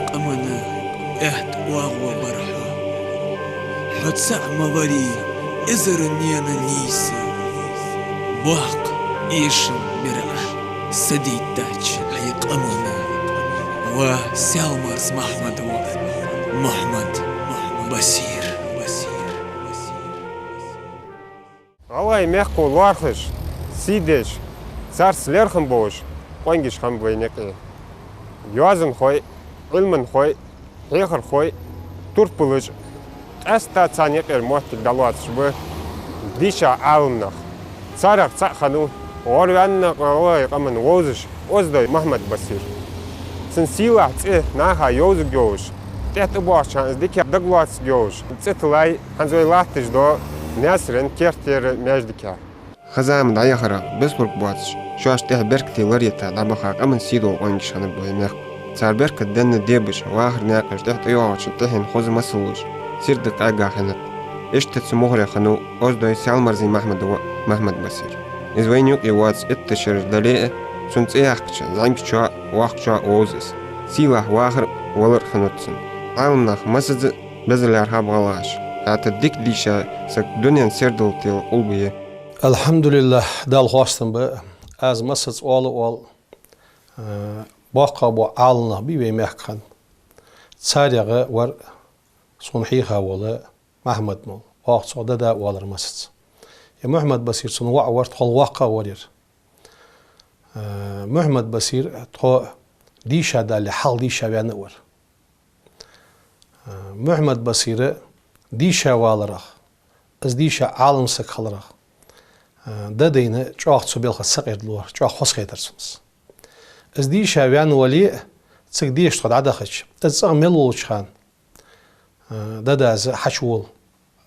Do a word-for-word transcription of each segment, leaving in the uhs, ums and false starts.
Къаман аьтта оагӀув бар хьо. Хьо цаӀ ма варий, эзар наьна нийса. Боккха эшам бир Ӏа са дийттача хьай къаман. Ва Саьлмарза Махьмада воӀ Мухьмад-Басир. ГӀалгӀай мехка лоархӀаш, сий деш, царца лерхӀам болаш къонгаш хиннаб вайна юкъе. Йоазонхой, Ӏилманхой, хьехархой, турпалаш, къаьстта царна юкъера моттиг дӀалоацаш ба дийша Ӏаламнах. Царех цаӀ хиннав гӀорваьнна гӀалгӀай къаман вовзаш Оздой Махьмад-Басир. Цун сийлахь цӀи наха йовзаргйолаш, тӀехьа тӀабоагӀача хана из дика дагалоацаргйолаш, цӀи тиллай хӀанз вай латташ дола Наьсарен керттера маьждиге. Ха-зама дӀаяхарах бусалба боацаш, шоашта тӀехьа беркате лар йита дӀабаха къаман сий дола къонгаш хиннаб вай мехка. Цар беркат денна дебаш, вахара наькъаш тӀехьа тӀайоагӀача тӀехьенна хоза масал луш, сийрда къаьга хиннад. Иштта цу мугӀаре хиннав Оздой Саьлмарзий Махьмада воӀ Махьмад-Басир. Из вайна юкъе воаца итт шера дале а, цун цӀи яьккхача зӀамигачоа а, воккхачоа а вовз из. Сийлахь вахар а, валар а хиннад цун. Ӏаламнах массаза а беза лаьрхӀаб гӀалгӀаша. ТӀаккха дика дийша саг дунен сердал тела къулба я. Алхьамдулиллахь, Далла хоастам ба. Аз массаза оал а оал, э, боккхагӀбола Ӏаламнах бий вай мехка хинна. Царех вар сона хьийха вола Махьмад-молла, оаха цох Дада а оалар массаза. Е Мухьмад-Басир цун воӀ вар, тхол воккхагӀа вар ер. Э, Мухьмад-Басир тхо дийша дале, хьалха дийша ваьнна а вар. Э, Мухьмад-Басир дийша валарах, из дийша Ӏалам саг хиларах, э, Дадайна чӀоагӀа цу балха сакъердалора, чӀоагӀа хоза хетар цунна из. Из дийша ваьнна вале а, цига деша тхо дӀадахача, из цӀагӀа мел волча хана, э, Дадас хьачувола,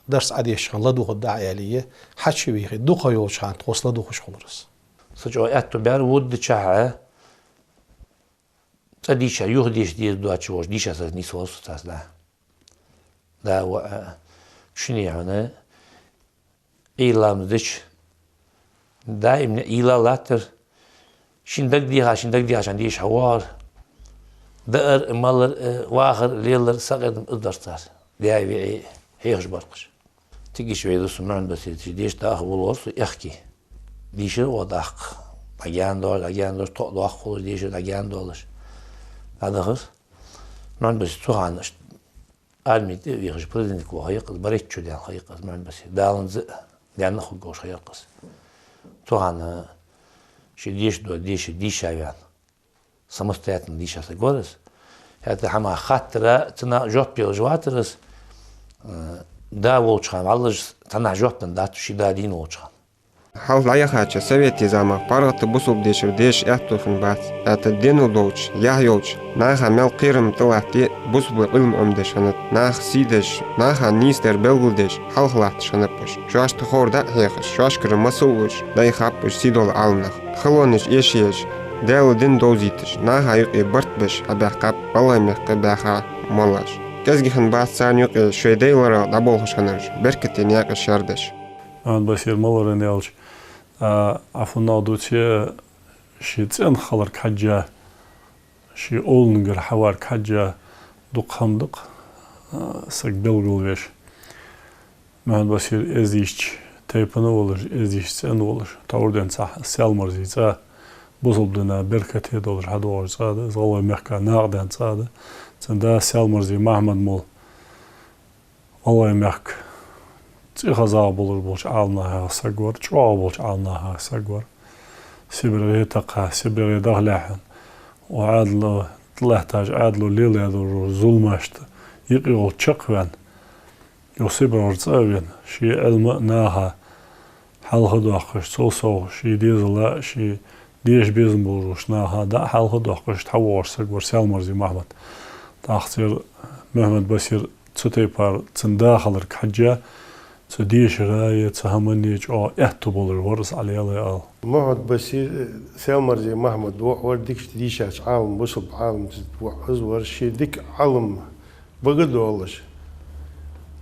дарс Ӏодешача хана ладувгӀаргда Ӏа аьле, хьачувийхе, дукхагӀа йолча хана тхоца ладувгӀаш хулар из. Со чӀоагӀа аьттув баьр вуддачахьа, цӀа дийша, юха деша деза доацаш волча дийша саца нийсвелар со царца, да. Да, ва, а, шуни хьона, Ӏуйра ламаз дича, даим ниӀ йийла латтар, шийна дагадеха, шийна дагадеха, шийна деша хьавоагӀар. Даар а, малар а, вахар а, лелар а, сакъердам а из дар цар. Даь-виӀий хьехаш бар-кх уж. Цига иштта вай дус Мухьмад-Басир деша дӀаахавоалавар со аьхки. Дийшар а оаха даккха. ДӀагаьна доалаш, дӀагаьна доалаш, тоъ доккха хулаш, дешар дӀагаьна доалаш. ДӀадахар. Мухьмад-Басир цу хана иштта арме тӀа а вехаш, праздник ваха яьккхаз, барайтта чу даьнна ха яьккхаз Мухьмад-Басир. Даланза а даьнна а хургволаш ха яьккхаз. Цу хана ше деша дола деша дийша ваьнна, самостоятельно дийша саг вар из. ХӀаьта хӀама хаттара цунна жоп делаш вацар из, э, да волча хана, вӀалла цхьаннахьа жоп денна дац, ший да дийна волча хана. Хьалха дӀаяхача советий заман паргӀата бусалба дешара деша аьттув хиннабац. ХӀаьта денал долча, яхь йолча, наха мел кхерам тӀалатте, бусалба Ӏилма Ӏомадеш хиннад, наха сий деш, наха нийсдар белгалдеш, хьалхалатташ хиннаб уж. Шоашта ховр дӀа а хьехаш, шоашкара масал а луш, дӀаяхаб уж сий дола Ӏаламнах. Халонаш эшаеш, Даьла дин довзийташ, наха юкъе барт беш хьабаьхкаб гӀалгӀай мехка баьха моллаш. КӀезига хиннабац царна юкъе шоай даь ларал дӀаболхаш хиннараш, беркате наькъаш шаьрдеш. Мухьмад-Басир маларан аьлча, а, Ӏафунна дувце а, ший цӀен хиларга хьежжа, ший овлангара хьаварга хьежжа дукха хӀама да-кх, а, саг белгалвеш. Мухьмад-Басир эздийча тайпан а волаш, эздийча цӀен а волаш, тхьовра денз цхьа Саьлмарзий цӀа, бусалба дина беркате долаш хьадоагӀаш цӀа да, из гӀалгӀай мехка накъадаьнна цӀа да. Цун да Саьлмарзий Махьмад-молла гӀалгӀай мехка цӀихезагӀа болаш болча Ӏаламнахах саг вар, чӀоагӀа болча Ӏаламнахах саг вар. СибрегӀе тӀакхахьа, СибрегӀе дахалехьа, укх Ӏаьдало, тӀалатташ Ӏаьдало лелаяь долча зуламашта юкъе гӀолла чакхваьнна, юха СибрегӀара цӀа а вена, ший Ӏилма а наха хьалхадоаккхаш, цул совгӀа ший дезала а, ший деша безам болаш болча наха дӀа а хьалхадоаккхаш, тхьавоагӀаш саг вар Саьлмарзий Махьмад. ТӀаккха цар Мухьмад-Басир цу тайпара цун да хиларга хьежжа, цу дешара е цу хӀаманна чӀоагӀа аьттув болаш вар из, Ӏалелай ала. Мухьмад-Басир Саьлмарзий Махьмада воӀ вар, дикача дийшача Ӏалам, бусалба Ӏаламий воӀ из вар, ше дика Ӏалам бага долаш,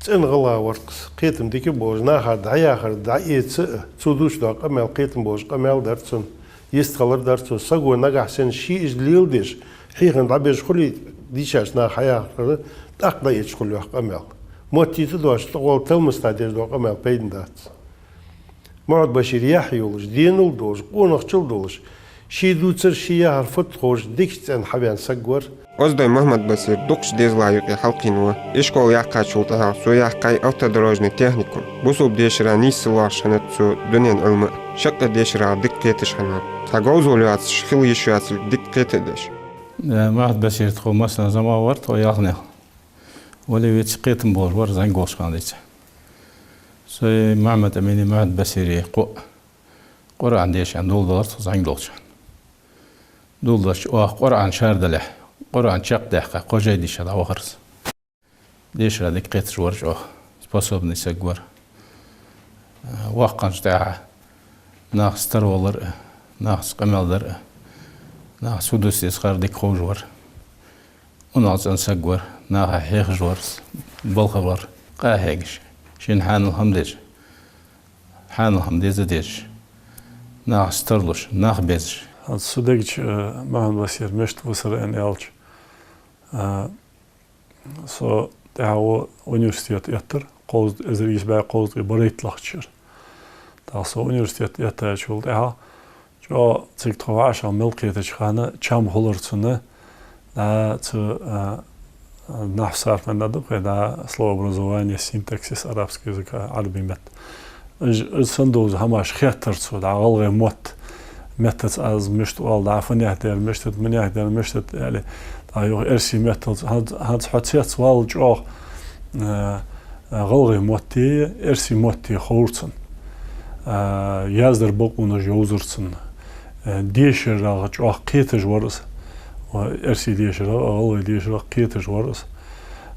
цӀена гӀалгӀа вар-кх из, кхетам дика болаш, наха дӀаяхар дӀаэца а, цо дувцаш дола къамаьл кхетам болаш къамаьл дар цун, йистхилар дар цо. Саго нагахьа санна ше из леладеш, хьийха дӀабеш хуле, Дийшача наха хьаяхар тӀаккха дӀаэцаш хул йоах къамаьл. Моттийта доацаш, тӀаккха талмаста деш дола къамаьл пайдана дац. Мухьаммад-Башир яхь йолаш, денал долаш, къонахчал долаш, ший дувцар, ший яхар фуд ховш, дикача цӀен хьавена саг вар. Оздой Мухьаммад-Басир дукхача дезала юкъе хьалкхийна ва. Ишкол яьккхачул тӀехьагӀа цо яьккхай автодорожный техникум. Бусалба дешара нийсса лоархӀаш хиннад цо дунен Ӏилма а, шаккхе дешарах дика кхеташ хиннав. Цхьа говзал йоацаш хила йиш йоацилга дика кхетадеш. Э, Мухьаммад-Басир тхо массане зӀамига вар, тхо ялханех. Вале виц кхетам болаш вар зӀамига волча хана денз. Со Мухьаммад-Амини, Мухьаммад-Басири кхоъ Къуръан дешан доладелар тхо зӀамига долча хана. Доладеш оаха Къуръан шардалехь, Къуръан чакхдаьккха, кхо жай дийша дӀавахар из. Дешара дика кхеташ вар чӀоагӀа, способный саг вар. Э, воккхагӀчул тӀехьагӀа нахаца тара валар а, нахаца къамаьл дар а, нахаца фу дувца деза хар дика ховш вар. УнахцӀена саг вар, наха хьехаш вар из, балха вар, къахьегаш, шийна хьанал хӀама деш, хьанал хӀама деза дезаш, нахаца тарлуш, нах безаш. ХӀанз са дегача, э, Мухьаммад-Басир мишта висар аьнна аьлча, э, со тӀехьа университет эттар, кховзткъе, эзар ийс бӀаь кховзткъе барайтталагӀча шера. ТӀаккха со университет эттачул тӀехьагӀа чӀоагӀа цига тхо вӀашагӀ мел кхетача хана чам хулар цунна, да, цу, а, нахьв, сарф аьнна да-кх вай, да, словообразование, синтаксис арабского языка, Ӏарбий метта. Из, из санна дола хӀамаш хеттар цо, да, гӀалгӀай мотт, меттаца аз мишта оал, да, фанехь дер, мишта да, манехь дер, мишта да, аьле, да, юха эрсий метталца, хӀанз, хӀанз хьо цецвала чӀоагӀа, а, а, гӀалгӀай мотти, эрсий мотти ховр цунна. А, яздар бокъонаш йовзар цунна. А, дешарах чӀоагӀа кхеташ вар из. Ва, эрсий дешарах а, гӀалгӀай дешарах а кхеташ вар из.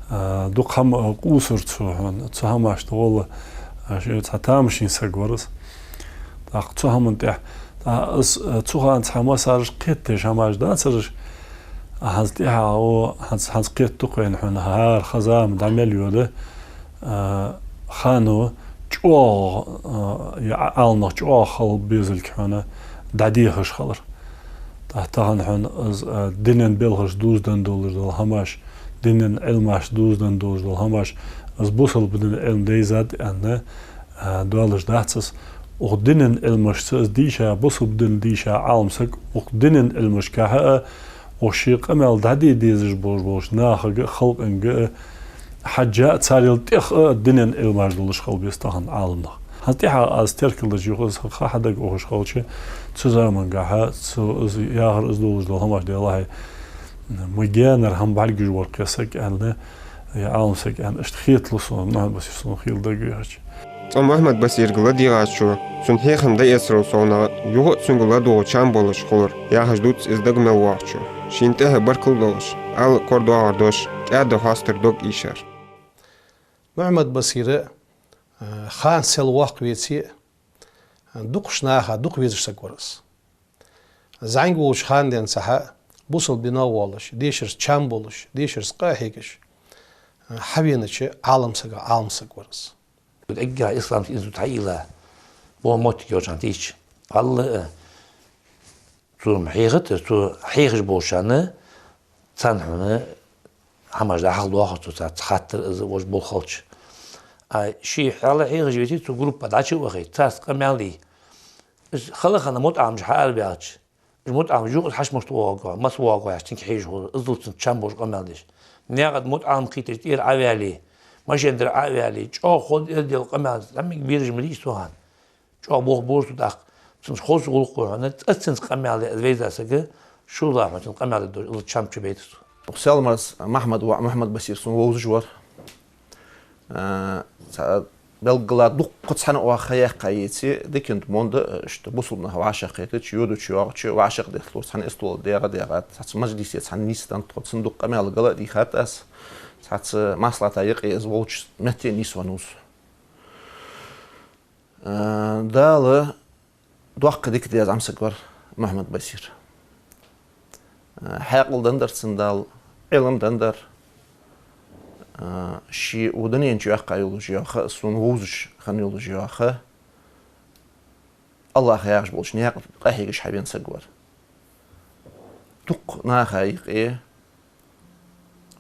А, дукха хӀама, а, къувсар цо хьона. Цу хӀамашта гӀолла, а, ший цхьа тамашийна саг вар из. ТӀаккха цу хӀаман тӀехьа, тӀаккха из, а, цу хана цхьа массараш кхетадеш хӀамаш дацараш, а, хӀанз тӀехьа, о, хӀанз, хӀанз кхетаду-кх вайна хьона, хӀара ха-зама дӀа мел йода, а, хано чӀоагӀа, а, е Ӏа-, Ӏаламнах чӀоагӀа хила безалга хьона дӀадехаш хилар. ТӀаккха тахан хьона из, а, динан белхаш дувзаденна долаш дола хӀамаш, динан Ӏилмаш дувзаденна долаш дола хӀамаш, из бусалба динан Ӏилма дайзад аьнна, а, доалаш дац из. Укх динан Ӏилмашца из дийша, бусалба дин дийша Ӏалам саг, укх динан Ӏилмашкахьа а, укх ший къамаьл дӀаде дезаш болаш болча нахага а, халкъанга а хьежжа а, царел тӀех а динан Ӏилмаш долаш хила беза тахан Ӏаламнах. ХӀанз тӀехьа аз теркалдича юха из ха хьадага ухаш хилча, цу замангахьа, цу из яхар, из долаш дола хӀамаш, делахьа, ма генара хӀама бӀаргагуш вар-кх ер саг аьнна, е Ӏалам саг аьнна, иштта хеталу сона, Мухьаммад-Басир сона хийла дагавехача. Цкъа Мухьаммад-Басирга ладийгӀачо, цун хьехам дӀаэцарал совнагӀа, юха а цунга ладувгӀа чам болаш хулар, яхаш дувц из дага мел воагӀачо. Шийна тӀехьа баркал долаш, Ӏаьла кор доагӀар дош, кӀаьда хьоастар дог ийшар. Мухьаммад-Басир, а, хана сел воккха веце а, дукхача наха дукха везаш саг вар из. ЗӀамига волча хана денз хьа бусалба дина воалаш, дешарца чам болаш, дешарца къахьегаш, а, хьавенача Ӏалам сагах Ӏалам саг вар из. Эггара исламский институт хьайийлла, бо моттиг йолча хана тийча, валлахӀи, цо-м хьехад, цо хьехаш болчарна, царна хьона хӀамаш дӀахьалдоахар цо, царца хаттар из вож болх хилча. А ше хьалхьехаш веце, цу группа дӀачу а вахе, царца къамаьл де. Из хала хана мутаӀаламаш хьаарабаьлча, из мутаӀаламаш юха из хьашт мишта воагӀа, масса воагӀа яхаш цунга хьежаш хулар, из дулцан чам болаш къамаьл деш. Наькъа тӀа мутаӀалим кхийтача тӀера Ӏоваьле, машен тӀара Ӏоваьле, чӀоагӀа хоза эздел къамаьл, зӀамига бераш ма дий из цу хана. ЧӀоагӀа болх бора цо тӀаккха. Цун хоза гӀулакх ва хьона, цкъа цунца къамаьл де, из вайза саг, шозлагӀа хьона цунца къамаьл де дезаш, из чам чубайта цо. Укх Селмарза Махьмада воӀ Мухьаммад-Басир сона вовзаш вар. А, цхьа белггала дуккха цхьана оаха ха яьккха еце, диканца монда, а, иштта бусалба нах вӀашагӀкхетача, йодача, йоагӀача, вӀашагӀделлалца цхьана эстол дегӀа-дегӀа, цхьацца мажлисе цхьана нийсденнад тхо, цун дукха къамаьл гала а дийхад аз, цхьацца маслахьата юкъе из волча метте нийсвеннав со. А, Дала доккха дика деза Ӏамсаг вар Мухьаммад-Басир. А, хьаькъал деннадар цунна Дала, Ӏилма деннадар. А, ше укх дунен чу ваьккха йолаш йола ха, сона вовзаш хинна йолаш йола ха, АллахӀа яхаш болча наькъа тӀа къахьегаш хьавена саг вар. Дукха наха юкъе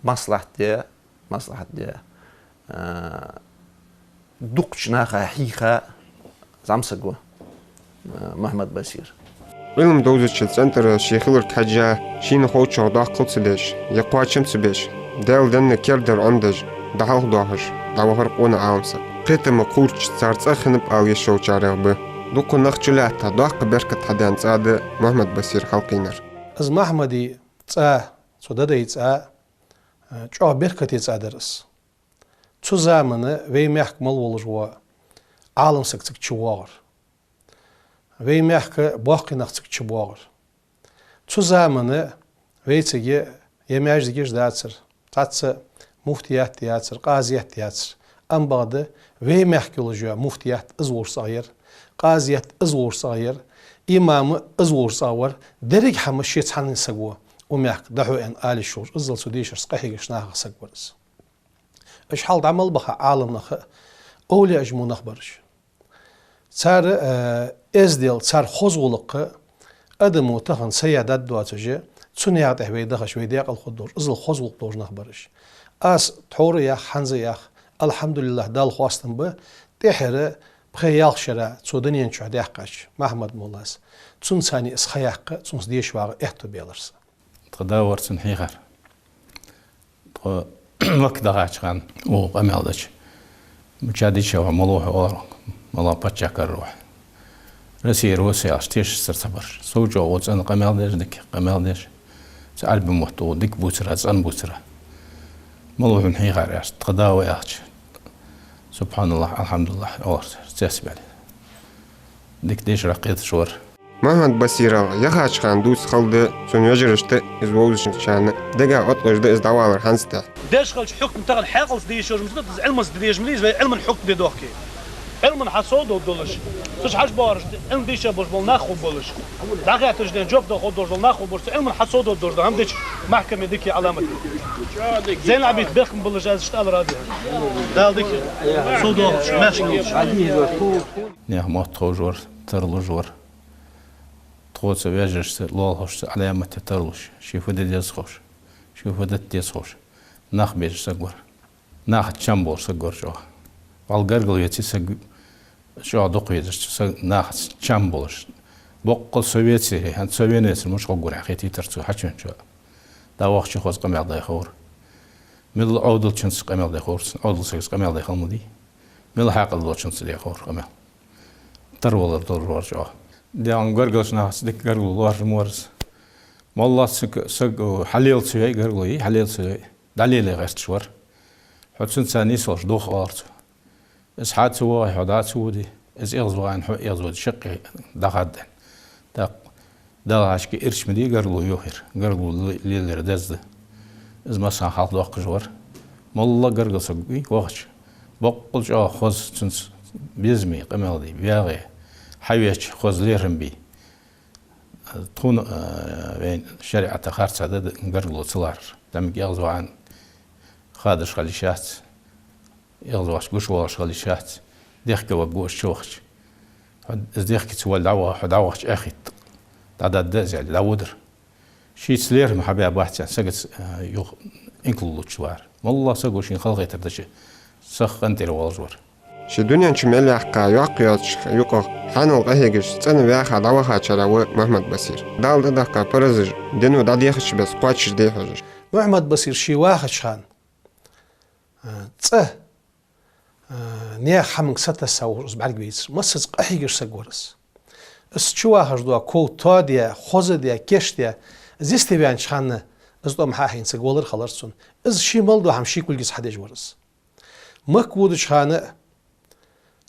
маслахьат де, маслахьат де, а, дукхача наха хьийха зӀамсаг ва, а, Мухьаммад-Басир. Ӏилма довзача цӀен тӀара ше хиларга хьежжа, шийна ховчох доккхал ца деш, е кхоачам ца беш, Даьла денна кердар Ӏомадеш, дӀахьалхадоахаш дӀавахар къона Ӏаламсаг. Кхетама кхуврч цар цӀагӀа хиннаб ала йиш йолчарех ба. Дукха нах чулаьтта, доккха беркат хьадаьнна цӀа да Мухьаммад-Басира хьалкхийнар. Из Махьмада цӀа, цу дадай цӀа, чӀоагӀа беркате цӀа дар из. Цу замана вай мехка мел волаш вола Ӏаламсаг цига чувоагӀар. Вай мехка боккхий нах цига чубоагӀар. Цу замана вайцига е маьждигаш дацар, цхьацца муфтият яцар, къазият яцар. Ам бакъда вай мехка йолаш йола муфтият из волча цӀагӀа яр, къазият из волча цӀагӀа яр, имам из волча цӀагӀа вар, деррига хӀама ше цхьанне саг ва укх мехка дӀахьо аьнна ала йиш йолаш, иззал цу дешарца къахьегаш нахах саг вар из. Уж хьалха дӀа мел баха Ӏаламнах а, овлияаш мо нах бар уж. Цар, э, эздел, цар хоза гӀулакх адамо тахан сая дад доацаш, цу наькъа тӀа вай дахаш, вай даькъала хургдолаш, иззал хоза гӀулакх долаш нах бар уж. Аз тхьовра а йоах, хӀанз а йоах, алхьамдулиллахӀ, Далла хоастам ба, тӀеххьара пхе-ялх шера цу дунен чу даьккхача Махьмад-моллас, цунца цхьана из ха яккха, цунца деша вагӀа аьттув белар са. Тха да вар цунна хьийхар. Тхо Макка дахача хана, укхо къамаьл дича, мича дича ва, малув хьо, оалар, малав паччахьа кара ва хьо. Россера ва со аьлча, тешаш цар ца бараш. Сов чӀоагӀа укхо цӀена къамаьл деш, дика къамаьл деш. Цу Ӏарбий мотт укхо дика бувцар, цӀена бувцар. Малув хьона хьийхар аьлча, тха да ва аьлча, субхьаналлахӀ, алхьамдулиллахӀ, оалар цар, цецбаьле. Дика дешарах кхеташ вар. Мухьаммад-Басирал яхача хана дувца хала да цун вежарашта, из вовзачарна дега отталуш да из дӀавалар хӀанз тӀехь. Деш хилча хьукм тахан хьаькъалца де йиш йолаш ма дац, из Ӏилманца де дезаш ма дий из, вай Ӏилман хьукм де дохке. Ӏилман хьасовдоагӀаш долаш, цу чу хьажа боагӀараш, Ӏилма дийша болаш бола нах хургболаш, дӀахеттача ден жоп дала ховргдолаш дола нах хургболаш, цу Ӏилман хьасовдоагӀаш дола хӀама дича, махкаме дика Ӏаламат. Зейнабита бехк ма биллалаш аз иштта ала ради. Дала дика совдоахалда шо, маьрша йолда шо. Наьха мотт ховш вар, тарлуш вар. Тхоца, вежарашца, лоалахошца Ӏаламате тарлуш, ше фу де деза ховш, ше фу дитта деза ховш, нах безаш саг вар. Нахаца чам болаш саг вар чӀоагӀа. Валла гаргало веце саг чӀоагӀа дукха везаш, цу саг нахаца чам болаш. Боккъал со веце, хӀанз со вена вецар мишта хургвар хетийтар цо хьачувеначоа. ДӀавахача хоза къамаьл даь ховра. Мел Ӏовдалчунца къамаьл даь ховра цунна, Ӏовдала сагаца къамаьл даь хала ма дий. Мел хьаькъал долчунца даь ховра къамаьл. Тарвалар долаш вар чӀоагӀа. Даьла гаргарча нахаца дика гаргало лоархӀаш ма вар из. Моллас саг, саг хьалелац вай, гаргало йий, хьалелац вай, дӀалелае гӀерташ вар. Хьо цунца нийсвелча дохаоалар цо. Из хьа ца воагӀе, хьо дӀа ца воде, из эгӀазваьнна, хьо эгӀазводе, шаккхе дӀахадда. ТӀаккха Далла хьаьшке ирча ма дий гаргало йохаяр, гаргало ле-, лелаяр деза да. Из массанахьа хьалхадоаккхаш вар. Молла гаргара саг вий вахача, боккъал чӀоагӀа хоза цунца безаме къамаьл де, вагӀе, хьавеча хоза лерхӀам бе. Тхона, э, вайна шариӀата харцахьа да гаргало ца лархӀар. ТӀемга эгӀазваьнна хадаш хила йиш яц. ЭгӀазвахача гуш воалаш хила йиш яц, дехке варгва из чувахача. Хьо из дехке ца воале дӀаваха, хьо дӀавахача эхь хетт. ДӀададда из аьле, дӀаводар. Шийца лерхӀам хьабаь бац аьнна, сагаца, а, юха инкал лутташ вар. МоллагӀа саго шийна халахетар дича, сиха къинтӀера воалаш вар. Ше дунен чу мел яьккха йоккха йоацача юкъах хьанал къахьегаш, цӀена ваьха дӀавахачарех ва Мухьаммад-Басир. Дала тӀадехка паразаш, дино дӀадехача беса кхоачашде хьожаш. Мухьаммад-Басир ше вахача хана, а, цӀа, а, наьха хӀаманга сатесса волаш из бӀаргавайцар. Массаза къахьегаш саг вар из. Из чувахаш дола ков тоаде, хозаде, кешде, из йисте ваьннача хана из тӀом хьахьийна саг валар хилар цунна. Из ше мел дола хӀама ший кулгаца хьадеш вар из. Макка водача хана а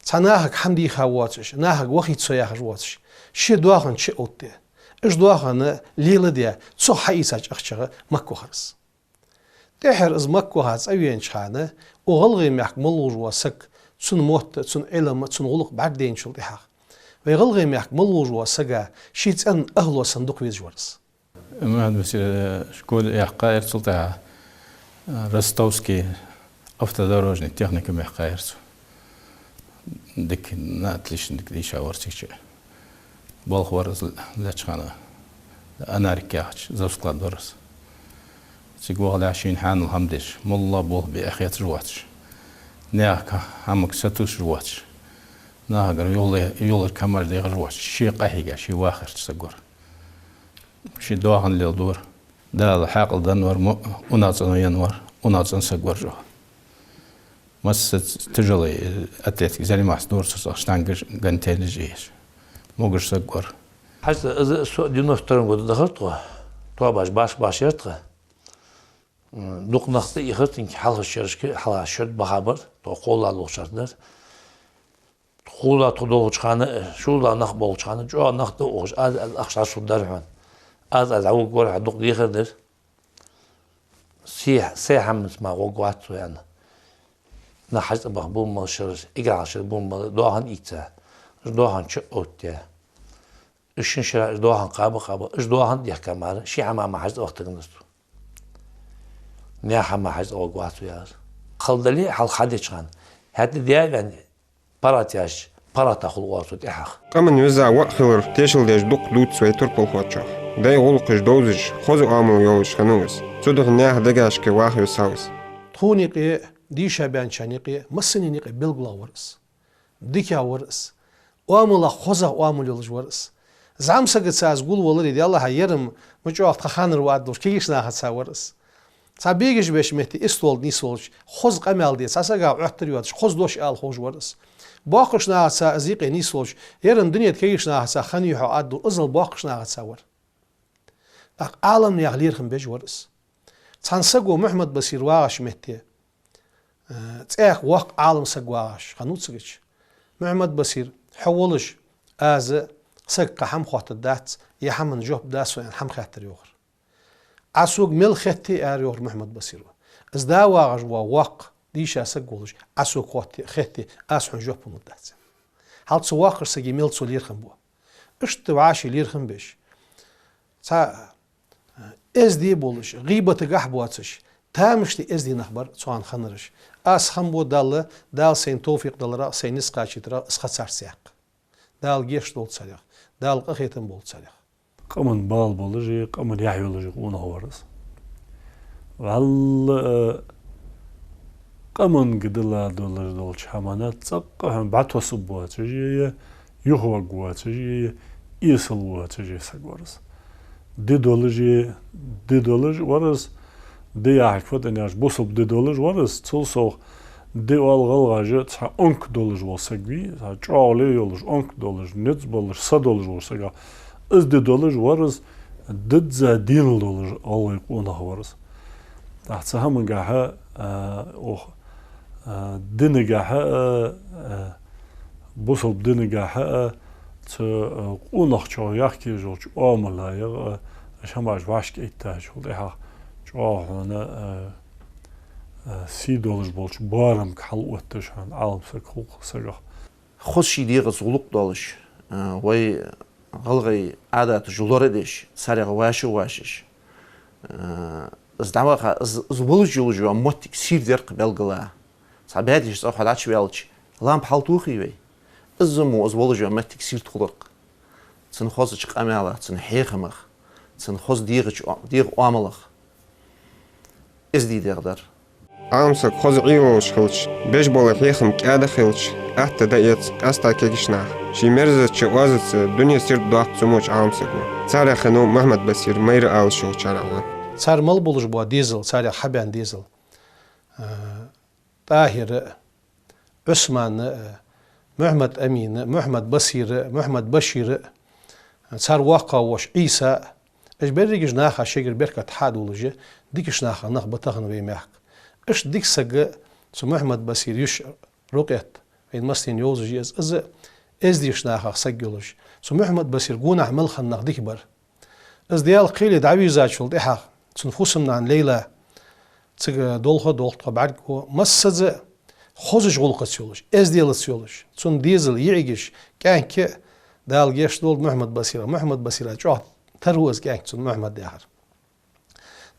цхьа нахага хӀама дийха воацаш, нахага вахийта со яхаш воацаш, ше доахан чу а оттаде, уж доахан леладе, цох хьаийцача ахчах Макка вахар из. ТӀеххьара из Макка ваха цӀавенача хана, укх ГӀалгӀай мехка мел волаш вола саг, цун мотт, цун Ӏилма, цун гӀулакх бӀаргадайначул тӀехьагӀа, вай ГӀалгӀай мехка мел волаш волча сага ший цӀен ахӀло санна дукха везаш вар из. Мухьаммад-Басир, э, школе яьккхаяр, цул тӀехьагӀа, э, Ростовский автодорожный техникуме яьккхаяр цо. Дика, на отлично дика дийша вар цига чу. Болх бир из леча хана, Анарик яхача завсклад вар из. Цига вахалехь шийна хьанал хӀама деш, моллагӀа болх бе а хеташ воацаш, наьха хӀамага сатувсаш воацаш, нахагара юхале-, юхалург хӀамаш дехаш воацаш, ше къахьийга, ше вахарча саг вар. Ше доахан леладора. Дала хьаькъал денна вар, мо-, унахцӀено енна вар, унахцӀена саг вар жо. Масса тяжелой атлетика заниматься дора цо, цхьа штангаш, гантелаш еш. Могаш саг вар. ХьажцӀа, из со девяносто втором году дахар тхо. Тоабаш баш-баш яр тха. М, дукха нах тӀаихар цунга, хьалхарча шерашка, хьалха шоаш баха бар, тхо кхоалагӀа долча шера дар. КхоалагӀа тхо долча хана, шоллагӀа нах болча хана, чӀоагӀа нах тӀаухаш, аз, аз ахча дӀасадар хьона. Аз, аз дӀавугаргвар хьо, дукха дехар дар. Се, се хӀаманца мара гӀоргвац со, аьнна. Нах хьажцӀабаха бу мел шераш, эггара хьалха шера бу мел доахан ийца. Уж доахан чу оттаяь. Уж шин шера уж доахан кхаба-кхаба, уж доахан дехка мара, ши хӀама мара хьажцӀабаха тагнар цо. Наьха хӀама мара хьажцӀа гӀоргвац со, яхар. Хала дале а хьалха хьадеча хана, хӀаьта даьваьнна паргӀата яьча, паргӀата хул оарцо тӀехьагӀа. Къаман веза воӀ хилар тешал деш дукха дувц вай турпалхочох. Дай гӀулакхаш довзаш, хоза оамал йолаш хиннав из. Цудухьа наьха дегашка ваха висав из. Тхона юкъе, дийша баьнначарна юкъе, массанена юкъе белгалах вар из. ДикагӀа вар из. Оамалах хозагӀа оамал йолаш вар из. ЗӀамсагаца из гулваларе, Даьллахьа, ер-м ма чӀоагӀа тха ханара ва аргдолаш, кагийча нахаца вар из. Цхьа бегаш беча метте, истол тӀа нийсвелча, хоза къамаьл де, цхьа сагах Ӏоттар йоацаш, хоза дош ала ховш вар из. Боккхийча нахаца из юкъе нийсвелча, ер-м дунен тӀа кагийча нахаца хиннай хьо аргдолаш, иззал боккхийча нахаца вар. ТӀаккха Ӏаламнаьха лерхӀам беш вар из. Цхьан саго, Мухьаммад-Басир вагӀача метте, э, цхьа воккха Ӏалам саг вагӀаш хиннав цигача. Мухьаммад-Басир, хьо волаш, аз сагага хӀама хоаттаргдац, е хӀаман жоп да сона, аьнна, хӀама хаьттар йоахар. Ӏа сога мел хетте, аьлар йоахар Мухьаммад-Басира. Из да вагӀаш вола воккха, дийша саг волаш, Ӏа сога хоатте, хетте, аз хьона жоп лургдац. Хьал цу воккхача сага мел цо лерхӀам бу. Иштта вӀаши лерхӀам беш, цхьа эздий болаш, гӀийбатагахьа боацаш, тамашийна эздий нах бар цу хана хиннараш. Аз хам бу Далла, Дала сайна товфикъ даларах, сайна низ кхачийтарах, из ха царца яккха. Дала гешт долда царех, Дала къахетам болба царех. Къаман бала болаш а, къаман яхь йолаш а къонах вар из. ВаллахӀи, э, къаманга дилла долаш долча хӀамана цӀаккха хьона бӀатоссаргвоацаш а, юхаваргвоацаш а, эсалвоацаш а саг вар из. Ди долаш а, ди долаш вар из, ди яхар фу да аьнна, бусалба ди долаш вар из, цул совгӀа ди оал гӀалгӀаша, цхьа онк долаш вола саг вий, цхьа чӀоагӀал йолаш, онк долаш, низ болаш, са долаш вола саг. Из ди долаш вар из, дизза денал долаш гӀалгӀай къонах вар из. ТӀаккха цу хӀамангахьа, а, ох, а, динагахьа, а, а, бусалба динагахьа, а, цу, а, къонахчох яхкеш йолча оамалах, а, уж хӀамаш вӀашка эттачул тӀехьагӀа чӀоагӀа хьона, а, а, сий долаш болча боарамга хьалотташ хьона Ӏалам саг хул-кх сагах. Хоза ший дегӀаца гӀулакх долаш, а, вай гӀалгӀай Ӏадаташ лорадеш, царех вӀашагӀвӀашаш, а, из дӀаваха, из, из волаш йолаш йола моттиг сийрда яр-кх белгала. Цхьа баьдеш цӀагӀа хьо дӀачуваьлча, лампа хьалтохий вай? Из мо из волаш йола моттиг сийрда хулар-кх. Цун хозача къамаьлах, цун хьехамах, цун хоза дегӀача о-, дегӀа оамалах. Эздий дегӀ дар. Ӏалам саг хоза Ӏийла волаш хилча, беш бола хьехам кӀаьда хилча, атта дӀаэц къаьстта кагийча наха. Ший мерзача оазаца дуне сийрда доаккх цу моча Ӏалам саго. Царех хиннав Мухьаммад-Басир майра алаш йолчарех ва. Цар мел болаш бола дезал, царех хьабаьнна дезал, а, ТӀахӀира а, Ӏусмана а, Мухьаммад-Амина а, Мухьаммад-Басира а, Мухьаммад-Башира а, цар воккхагӀа воша Ӏийса а, уж берригаш наха шийгара беркат хьадувлаш, дикача нахах нах ба тахан вай мехка. Иштта дика саг цу Мухьаммад-Басира йиша Рукъет, вайна массанена йовзаш я из, из эздийча нахах саг йолаш. Цу Мухьаммад-Басира гонахьа мел хинна нах дика бар. Из Даьла кхеле дӀавийрзачул тӀехьагӀа цун фусам-нана Лейла цига долха а долх тхо бӀаргаго, массаза а хозача гӀулакхаца йолаш, эзделаца йолаш, цун дезал йиӀигаш, кӀаьнк а, Дала гешт долда Мухьаммад-Басирах, Мухьаммад-Басира чӀоагӀа тара ва из кӀаьнк цун Мухьаммад яхар.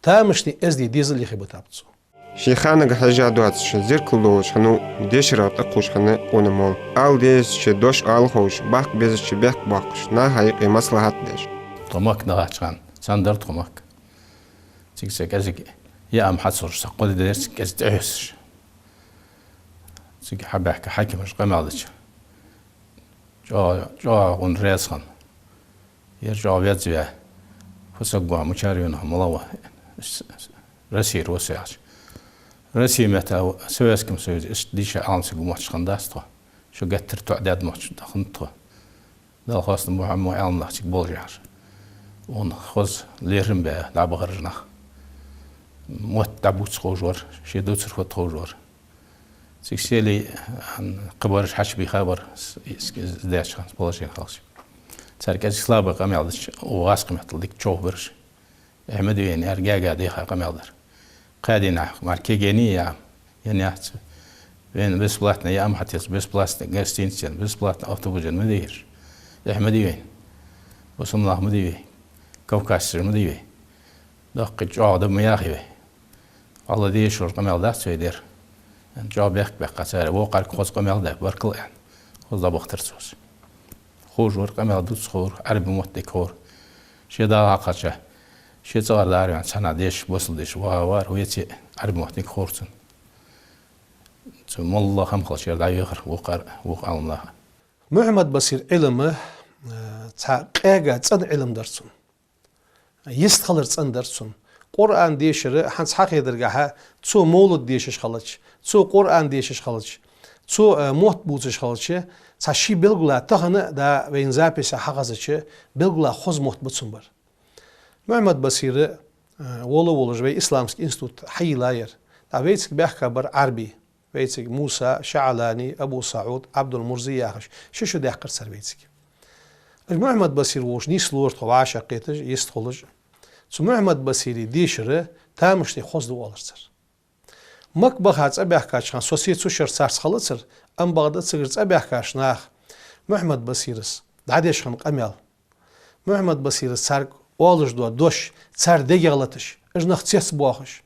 Тамашийна эздий дезал яхе битаб цо. Ший ханага хьежжа доацаш, зеркал долаш хиннав, дешарах тӀакхувш хинна къона молла. Ала дезача дош ала ховш, баккха безача бехк боаккхаш, наха юкъе маслахьат деш. Тхо Макка дахача хана, цхьана дар тхо Макка. Цига са кӀезига Яа ма хьацурш, са кхо ди дерциг кӀезига тӀехьоьссуш. Цига хьабаьхка хьакимаша къамаьл дича, чӀоагӀа, чӀоагӀа гӀунна раьза хинна. Ер чӀоагӀа веза ваь, фу саг ва, мичара вена, мала ва, Россера ва со яхача. Россе метта, Советском Союзе иштта дийша Ӏаламсаг мотташ хиннадац тхо. Шо геттара тоӀадаьд мотташ хиннад тхо. Дала хоастам ба хьона, Ӏаламнах цига болаш яхаш. Укхун хоза лерхӀам баь дӀабахараш нах. Мотт дӀабувца ховш вар, ший дувцар фуд ховш вар. Цига селий, ан, кхыбараш хьачубийха бар, с-, с-, с-, даьча хана положени хилча. Цар кӀезига слабый къамаьл дича, укх гӀазкхий меттала дика човхабир уж. Эхь ма дий вайна, яхар гаьга-гаьга къамаьл дар. Кхаь дийнахьа мара кегий яа, ян яц. Вайна бесплатно яа ма хьатеца, бесплатно гостиница, бесплатно автобус ма дий ераш. Эхь ма дий вайна. Бусалба нах ма дий вай. Кавказцаш ма дий вай. Даккхий чӀоагӀа да ма яхий вай. Валлахӏи, дешара къамаьл дац вай дер. ЧӀоагӀа бехк баьккхар цар, вокхарга хоза къамаьл даь, баркал аьнна. Хоза дӀабахийтар цо уж. Ховш вар, къамаьл дувца ховра, Ӏарбий мотт дика ховра. Ше дагӀа хьакхача, ше цӀагӀара дӀаараваьнна, цхьаннахьа деша, бусалба деша ваха вар, веце Ӏарбий мотт дика ховра цунна. Цу моллагӀа хӀама хилча ер дӀавехар вокхар, вокх Ӏаламнаха. Мухьаммад-Басира Ӏилма, э, цхьа къега цӀена Ӏилма дар цун. Йистхилар цӀена дар цун. Къуръан дешар хӀанз хьахедаргахьа, цо мовлад дешаш хилча, цо Къуръан дешаш хилча, цо, э, мотт бувцаш хилча, цхьа ший белгала тахан а да вайна записехь хьахезача, белгала хоза мотт ба цун бар. Мухьаммад-Басира, э, вола волаш вай исламский институт хьайийлла яр. ТӀаккха вайцига баьхка бар Ӏарбий. Вайцига Муса, ШаӀлани, Абу СаӀуд, Ӏабдул-Мурзи яхаш, ши шу даьккхар цар вайцига. Уж Мухьаммад-Басир волча нийслора тхо вӀашагӀкхеташ, йистхулаш. Цу Мухьаммад-Басира дешар тамашийна хоза да оалар цар. Макка баха цӀабаьхкача хана со се цу шера царца хилацар, ам бакъда цигара цӀабаьхкача наха Мухьаммад-Басирас дӀадеш хинна къамаьл, Мухьаммад-Басирас царга оалаш дола дош, цар дегах латаш, уж нах цецбоахаш.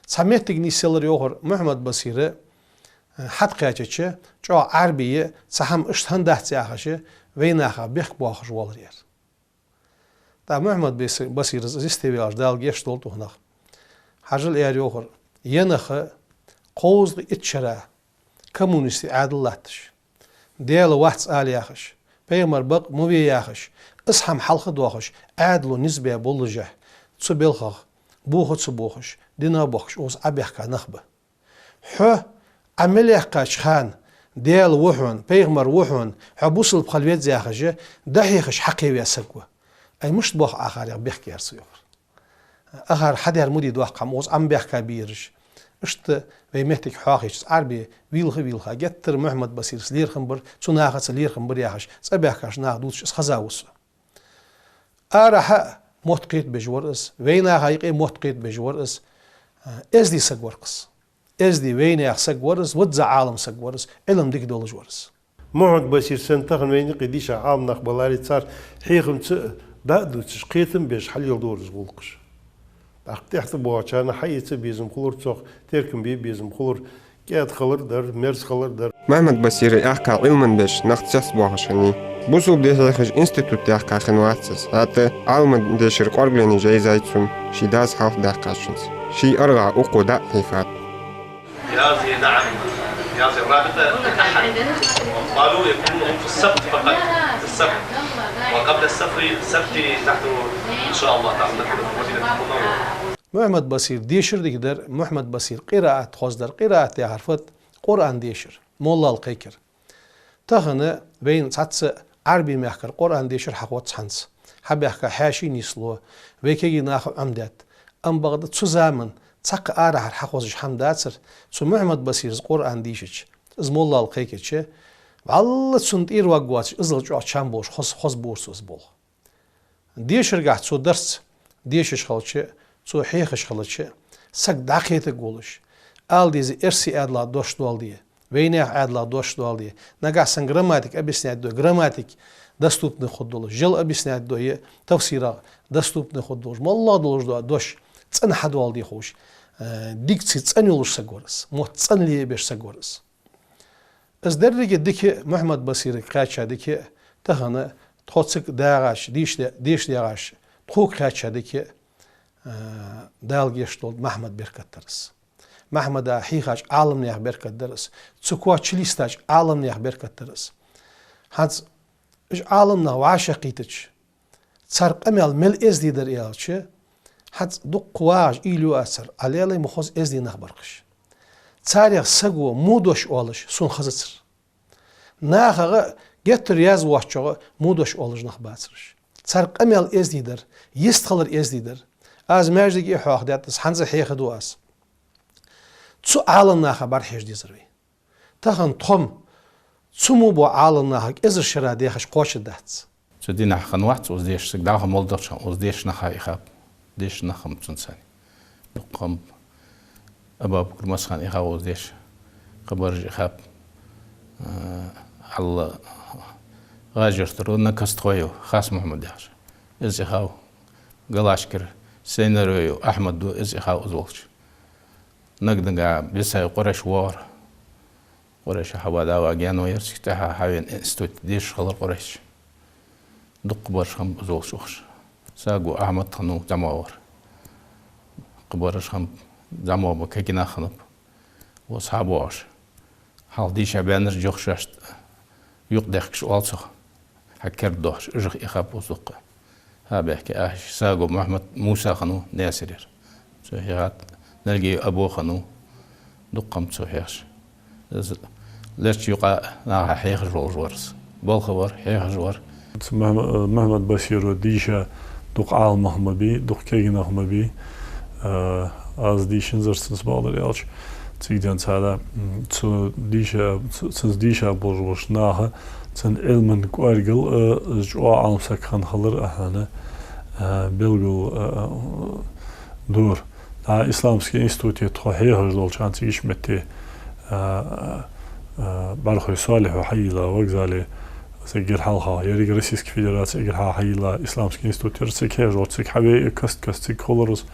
Цхьа моттиг нийсъелар йоахар Мухьаммад-Басира, э, хьатӀакхаьчача, чӀоагӀа Ӏарбий, цхьа хӀама иштта хӀана дац яхаш, вайнаха бехк боахаш воалар ер. ТӀаккха Мухьаммад-Баси-, Басирас из йисте ваьлча, Дала гешт долда укх наха. Хьажал, аьлар йоахар, е нах кховзткъеи итт шера коммунистий Ӏаьдал латташ, Даьла вац ала яхаш, пайхамар бакъ ма ве яхаш, из хӀама хьалха доахаш, Ӏаьдало низ баь боллашехь, цу балхах боха ца бохаш, динах бохкаш, укхаза Ӏобаьхка нах ба. Хьо Ӏа мел яьккхача хана Даьла ва хьона, пайхамар ва хьона, хьо бусалба хила веза яхаш, дӀахьехаш хьакхеваь саг ва. Ай, мишта боах Ӏа, ахар, яха бехк, аьлар цо йоахар. Ахар, хьадаьр ма дий доккха хӀама, укхаза Ӏа ма баьхка бий ераш. Иштта вай моттиг хьоахайича, Ӏарбий вийлха-вийлха, геттара Мухьаммад-Басирас лерхӀам бар, цу нахаца лерхӀам бар яхаш, цӀабаьхкача наха дувцаш из хеза ва со. Арахьа а мотт кхетабеш вар из, вайнаха юкъе мотт кхетабеш вар из, эздий саг вар-кх из. Эздий, вайнаьха саг вар из, визза Ӏалам саг вар из, Ӏилма дика долаш вар из. Мухьаммад-Басир санна тахан вайна юкъе дийша Ӏаламнах баларе, цар хьехамца дӀа а дувцаш, кхетам беш хьалеладора из гӀулакхаш. ТӀаккха тӀехьа тӀабоагӀачарна хьаэца безам хулар цох, теркам бе безам хулар, кӀаьда хилар дар, мерза хилар дар. Мухьаммад-Басира яьккха Ӏилман дош нах цецбоахаш хиннай. Бусалба ди хьехаш институт яьккха хиннавац из. ХӀаьта Ӏилман дешара кӀоаргалонаш йайзай цун, ший дас хьалха даьккхачунца. Ший аргӀагӀа укхо дӀа а хьийхад. يا زين، نعم. يا زين، الرابطة الأحد. قالوا يكون في السبت فقط. في السبت. وقبل السفر، السبت نحن إن شاء الله تعالى نكون في المدينة المنورة. Мухьаммад-Басира дешар дика дар, Мухьаммад-Басира къираат хоза дар, къираат яхар фуд, Къуръан дешар, моллал кхайкар. Тахан вайна цхьацца Ӏарбий мехкара Къуръан дешар хьахоз хӀанз. Хьабаьхка хьаьший нийслу, вай кегий наха Ӏомадаьд. Ам бакъда цу заман цхьаккха арахьара хьахозаш хӀама дацар, цу Мухьаммад-Басирас Къуръан дийшача, из моллал кхайкача, вӀалла цунна тӀера варгвоацаш, иззал чӀоагӀа чам болаш, хоза, хоза бора цо из болх. Дешаргахьа цо дарс дешаш хилча, цо хьехаш хилча, саг дӀакхетаргволаш, ала деза эрсий Ӏаьдала дош доаладе, вайнаьха Ӏаьдала дош доаладе, нагахьа санна грамматика объяснять дой, грамматика доступный хургдолаш, жал объяснять дой, тафсирах доступный хургдолаш, моллагӀа долаш дола дош цӀена хьадоаладе ховш, э, дикци цӀена йолаш саг вар из, мотт цӀена лебеш саг вар из. Из деррига дика Мухьаммад-Басирага кхаьча дика, тахан тхо цига дагӀаш, деш де-, деш дагӀаш, тхога кхаьча дика, а, Дала гешт долда, Махьмада беркат дар из. Махьмада хьийхача Ӏаламнаьха беркат дар из. Цу коа чулийстача Ӏаламнаьха беркат дар из. ХӀанз уж Ӏаламнах вӀашагӀкхийтача, цар къамаьл мел эздий дар аьлча, хӀанз дукха вагӀаш уйла ю аз цар, Ӏалелай ма хоза эздий нах бар-кх уж. Царех саго во дош оалаш сона хезацар. Нахага геттара раьза воацачох во дош оалаш нах бацар уж. Цар къамаьл эздий дар, йистхилар эздий дар. Аз маьждиге а хьоахадаьд из, хӀанз а хьехаду аз. Цу Ӏаламнаха бӀарахьежа дезар вай. Тахан тхо-м цу мо бола Ӏаламнаха кӀезига шера дехаш кхоачаргдац. Цу дийнахьа хиннавац укхаза дешаш саг, дӀахо моллагӀча хана укхаза дешаш нах а ихаб, дешаш нах хиннаб цунца. Дукха хиннаб. Абабукар Масхан ихав укхаза дешаш, кхыбараш ихаб. А, Алла, ГӀажарта ва Накастхой, Хас-Мухьмад яхаш, из ихав. Галашкара Сайнарой Ахьмад ва, из ихав укхаза волча. Наг-нагахьа Бисай Къурайш воагӀар. Къурайша хьаваь, дӀаваь гаьна ваьлар, цига тӀехьа хьавена институте дешаш хилар Къурайш. Дукха бараш хиннаб укхаза волча укхаза. Саго Ахьмад хиннав, зӀамагӀвар. Кхыбараш хиннаб, зӀамагӀа ба, кагий нах хиннаб. Укхаза хьабоагӀаш, хьалха дийша баьннараш, йоах, шоашта юкъе дехкаш оал цох, хьакердадоахаш, уж а ихаб укхаза дукха. ХӀаьта бехке ахьаш, Саго Мухьмад, Муса хиннав Наьсарера. Цо хьехад. Нальгиев Або хиннав. Дукха хиннаб цо хьехаш. Из лерча юкъа наха хьехаш волаш вар из. Болх а бар, хьехаш вар. Цу Мухьм-, Мухьмад-Басира дийша дукха Ӏаламнах ма бий, дукха кагий нах ма бий. А, аз дийшанзар цунца, бакъдар аьлча, цига денз хьада, м, цу дийша, цу-, цунца дийша болаш болча наха цун Ӏилман кӀоаргал, а, из чӀоагӀа Ӏаламсаг хинна хилар а хьона, а, белгала, а, а, дора. ДӀа Исламский институте тхо хьехаш долча хана цига ишметте, а, а, а, БӀархой Салихьа хьайийлла вокзале, цига эггара хьалха, еррига Российски Федераце эггара хьалха хьайийлла Исламский институт яр, цига хьехаш волча, цига хьавена каст-каста цига хулар из.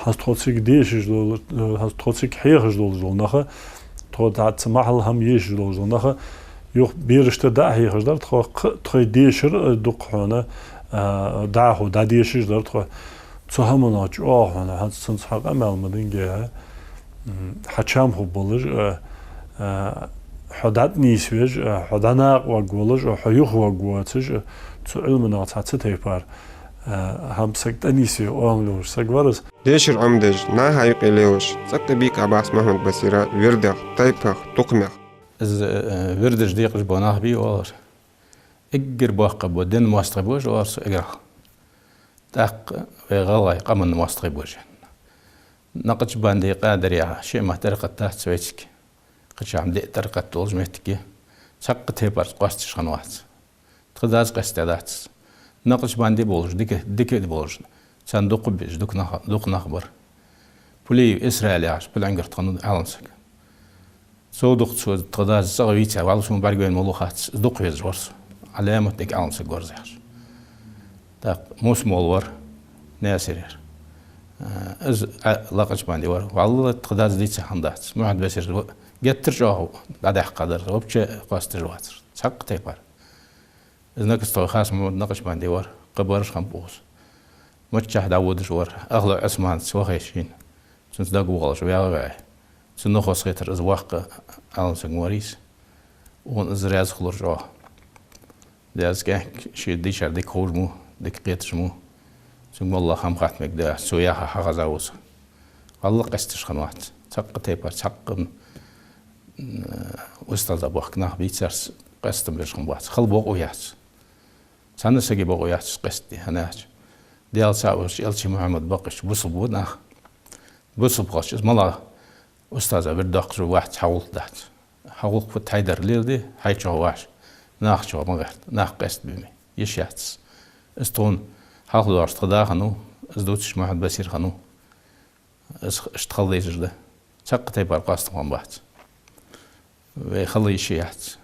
ХӀанз тхо цига дешаш дола, хӀанз тхо цига хьехаш долаш дола нах, тхо дӀа цу махьалла хӀама ешаш долаш дола нах, юха берашта дӀа а хьехаш дар тхо, кх-, тхоай дешар, э, дукха хьона, а, дӀахо дӀадешаш дар тхо. Цу хӀаманах чӀоагӀа хьона, хӀанз цунца хьа къамаьл ма динге, м, хьа чам хургболаш, а, а, хьо дӀатӀанийсвеш, а, хьо дӀанакъаваргволаш, а, хьо юхаваргвоацаш, а, цу Ӏилманах цхьа цу тайпара, а, хӀама саг тӀанийсве оамал йолаш саг вар из. Дешар Ӏомадеш, наха юкъе лелаш, цӀаккха бийкъа бац Мухьмад-Басира вирдах, тайпах, тукхамех. Из, э, вирдаш декъаш бола нах бий оалар. Эггара боккхий бола дина моастагӀий бож оалар цу эггара хьалха. ТӀаккха вай гӀалгӀай къаман моастагӀий бож. Накъшбанди, Къадирий, шиӀа мара тӀарикъат дац вайцига. Кхычахьа диъ тӀарикъат долаш моттиг я. Цхьаккха тайпарца къоасташ хиннавац. Тха дас къаьстта дац. Накъшбанди болаш, дика, дика болаш, царна дукха безаш, дукха нах, дукха нах бар. Пулиев Исраил яхаш, Пулаьнгара тха Ӏаламсаг. Цо дукха цо тха дас цӀагӀа вийца, валлахӀи, сона бӀаргавайна моллагӀа хац, из дукха везаш вар со. Ӏаламат дика Ӏаламсаг вар из яхаш. ТӀаккха Мус-молла вар, Наьсарера. Э, из, а, Накъшбанди вар. ВаллахӀи, тха дас дийца хӀама дац. Мухьмад-Басир ва-, геттара чӀоагӀа дӀадаьккха дар, вообще къоасташ вацар. Цхьаккха тайпара. Из Накастхой Хас-Мухьмад Накъшбанди вар, кхыбараш хиннаб укхаза. Миччахьа дӀаводаш вар, Ахлой Ӏусманца вахе шийна. Цунца дагавоалаш ваьгӀа ваьгӀа. Цун нухас хетар из воккха Ӏаламсаг вар из. Укхунна из раьза хулар чӀоагӀа. Даьра кӀаьнк ше дийшар дика ховш ма вий, дика кхеташ ма вий. Цунга моллагӀа хӀама хатта мегаргда, цо яхар хьахеза ва со. ВаллахӀи, къаьсташ хиннавац. Цхьаккха тайпара, цхьаккха, м, устаза бохка нах бий, царца къаьстам беш хиннабац. Хала бокъо яц. Цхьанне сага бокъо яц къаьстта, хӀана аьлча Даьла цаӀ волча Элчий Мухьмад бакъ хилча бусалба ба нах. Бусалба хилча из моллагӀа устаза вирд доаккхаш вац, хьагӀулакх дац. ХьагӀулакх фу тхьайдар леладе, хьай чӀоагӀа вац. Нах чӀоагӀа ма гӀерта, нах къаьстта бе ма йиш яц. Из тхона хьалха доагӀаш тха да хиннав, из дувцаш Мухьмад-Басир хиннав. Из х-, иштта хала дезаш да. Цхьаккха тайпара къоастам хиннабац. Вай хала йиш яц.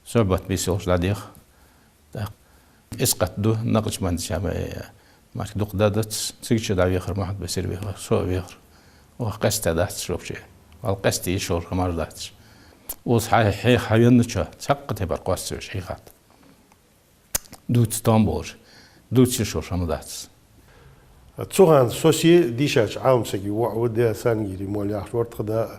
Сухьбат бийса йолаш дӀадеха. ТӀаккха из къаьстта да, Накъшбандича ма, э, марки дукха да дац, цига чу дӀавехар, Мухьмад-Басир вехар, со а вехар. Оаха къаьстта дац вообще. ВаллахӀи, къаьстта йиш йолаш хӀамаш дац. Укхаза хьа-, хьеха хьавенначоа цхьаккха тайпара къоасташ веш хьийхад. Дувца товш болаш, дувца йиш йолаш хӀама дац. Цу хана со се дийшача Ӏаламсага воӀ ва, Даьла сангири мол яхаш вар тха да.